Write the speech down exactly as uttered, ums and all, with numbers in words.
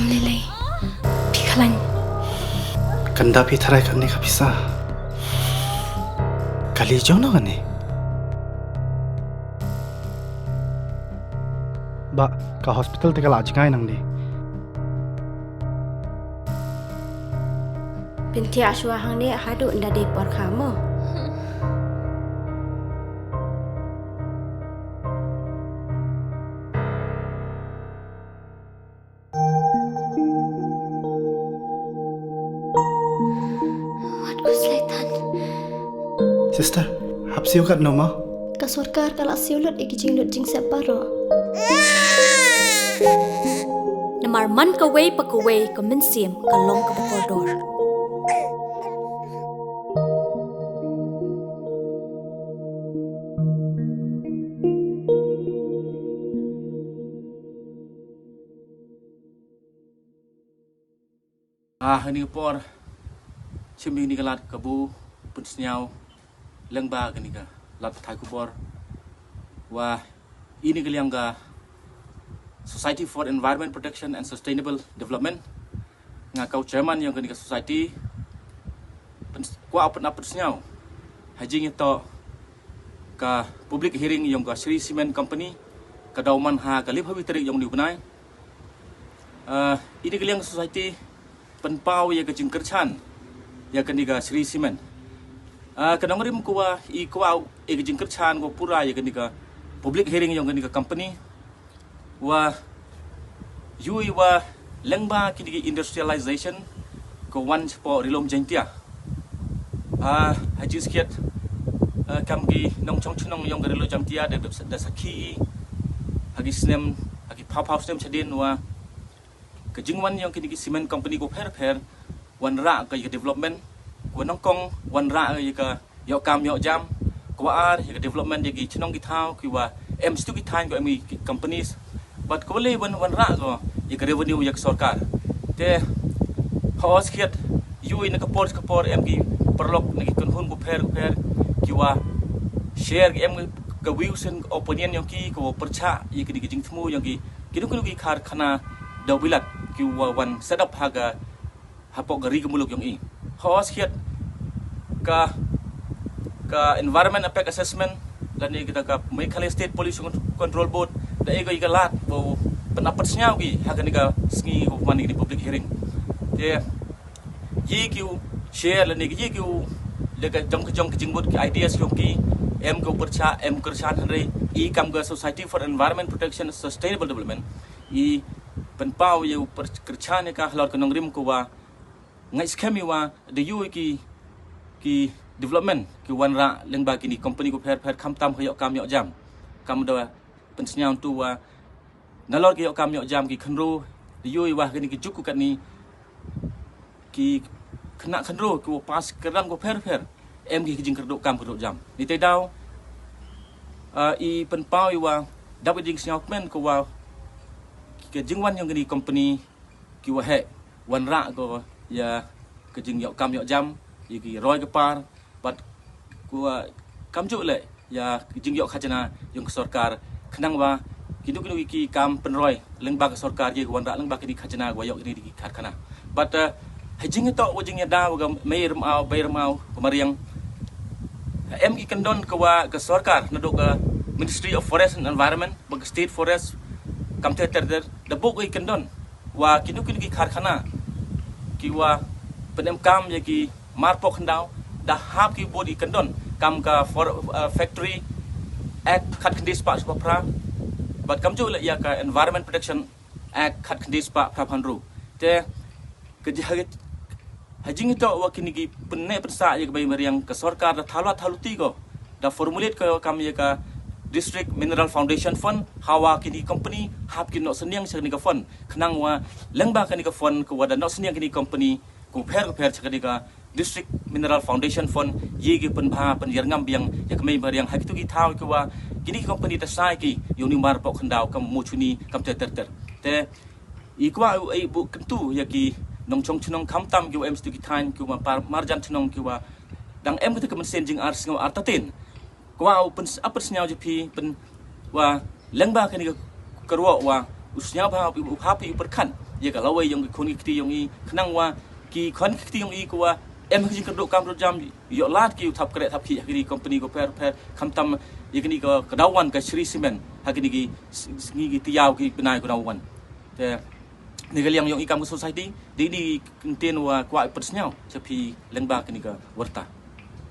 Lele, phi khlañ. Kanda phi tharai kane ka pisa. Kali jong no kane. Ba, ka hospital te ka la jngai nang di. Pynthia shwa hangne haduh nda dei por kha mo. Wat ku slaitan. Sister, hap siu kat no ma? Ka sorkar ka la siu lut i ki jinglut jingsep baroh. Namar man kawei pa kawei ka mynsiem ka long kaba kordor. Ah, ini ka por, chim ini ka lad kabu pynsñiaw lyngba kani ka lad pathai khubor. Wa ini ka liang ka Society for Environment Protection and Sustainable Development, nga ka u chairman yong kani ka society, kwah u pynap pynsñiaw ha jingyato ka public hearing yong ka Shree Cement Company, ka daw man ha ka liphawi tarik yong uni u bnai. Ah, ini ka liang society pynpaw ya ka jingkyrchan ya kani ka Shree Cement. Ah, ka nongrim ko wa i kwah ya ka jingkyrchan ko pura ya kani ka public hearing yong kani ka company. Wa yui wa lyngba kini ki industrialization ko wan chapoh Ri-loom Jaiñtia. Ah, ha jingsakhiat, ah, kam ki nongchong chnong yong ka Ri-loom Jaiñtia da, da sakhi i ha ki snem, ha ki phaw phaw snem chadien wa ka jingwan yong kini ki cement company ko pher pher, wanrah ka ya ka development, ko nyngkong wanrah ka ya ka yoh kam yoh jam, ko ar ya ka development ya ki chnong ki thaw ki wa em stu ki thaiñ ko em ki companies, but ko le wan wanrah ko ya ka revenue ya ka sorkar. Te hos khiat yui na ka por ka por em ki paralok na ki kynhun ko pher ko pher ki wa share ki em ka views and opinion yong ki ko pyrchah ya kini ki jingthmu yong ki kinu kinu ki karkhana da bilat ki wa wan set up ha ka hapoh ka ri ka muluk yong i. Hos khiat ka, ka Environment Impact Assessment lane kita ka Meghalaya State Pollution Control Board da e ko i ka lad wow pynap pynsñiaw ki ha kani ka sngi wow man kini public hearing. Te ye ki u share lane ye ki u le ka jong ka jong ka jingmut ki ideas yong ki em ko pyrchah em kyrchan hynrei i kam ka Society for Environment Protection and Sustainable Development i pynpaw ya u pyr-, kyrchan ya ka halor ka nongrim ko wa ngai skhem i wa da yui ki, ki development ki wanrah lyngba kini company ko pher pher khamtam ha yoh kam yoh jam. Kam da pynsñiaw tu wa nalor ki yoh kam yoh jam ki khynroo da yui wa kini ki juk ko katni ki khynnah khynroo ki wa pass kyrdan ko pher pher em ki jingkyrduh kam kyrduh jam. Ni te daw, ah, i pynpaw i wa dap i jingsñiaw kmen ko wa ka jingwan yong kini company ki wa heh wanrah ko ya ka jingyoh kam yoh jam ya ki roi ka par, but ko wa kamjooh le ya ka jingyoh khajna yong ka sorkar khnang wa kinu kinu ki kam pynroi lyngba ka sorkar ye ko wanrah lyngba kini khajna ko wa yoh kini ki karkhana. But, uh, ha jingyato wa jingyada wa ka Mei Rymaw, Bei Rymaw ka Mariang, em ki kyndon ko wa ka sorkar naduh ka Ministry of Forest and Environment wa ka State Forest kam ter ter ter da buh ki kyndon wa kinu kinu ki karkhana ki wa pynemkam ya ki mar poh khyndaw da hap ki bud i kyndon kam ka for, uh, Factory Act khat khyndai spah spah phra, but kamjooh le ya ka Environment Protection Act khat khyndai spah phra phaw ynru. Te ka jing ha, ha jingyato wa kini ki pynneh pynsah ya ka Bei Mariang ka sorkar da thaw lad thaw luti ko da formulate ko kam ya ka District Mineral Foundation Fund, ha wa kini company hap ki noh synñiang cha kani ka fund khnang wa lyngba kani ka fund ko wa da noh synñiang kini company ko pher ko pher cha kani ka District Mineral Foundation Fund ye ki pynbha pynyarngam biang ya ka Mei Mariang ha kitu ki thaw ki wa kini ki company da sai ki yong ni mar poh khyndaw kam mu chuni kam ter ter ter. Te i kwah u ei bu kyntu ya ki nongchong chnong khamtam ki wa em stu ki thaiñ ki wa par marjan chnong ki wa dang em kita ka mynsiem jingar sngew artatien. Kwah u pyns-, ap pynsñiaw ji phi pyn wa lyngba kani ka kyrwoh wa u sñiaw bha u hap i u pyrkhat ya ka lawei yong ki khon ki kti yong i, khnang wa ki khon ki kti yong i ko wa em ha ka jingkyrduh kam ru jam, yoh lad ki u thap kreh thap khih ha kini ki company ko pher pher, khamtam ya kini ka ka daw wan ka Shree Cement ha kini ki s-, sngi ki tayaaw ki bnai ko daw wan. Te ni ka liang yong i kam ka society, dei ni ktien wa kwah pynsñiaw cha phi lyngba kini ka warta.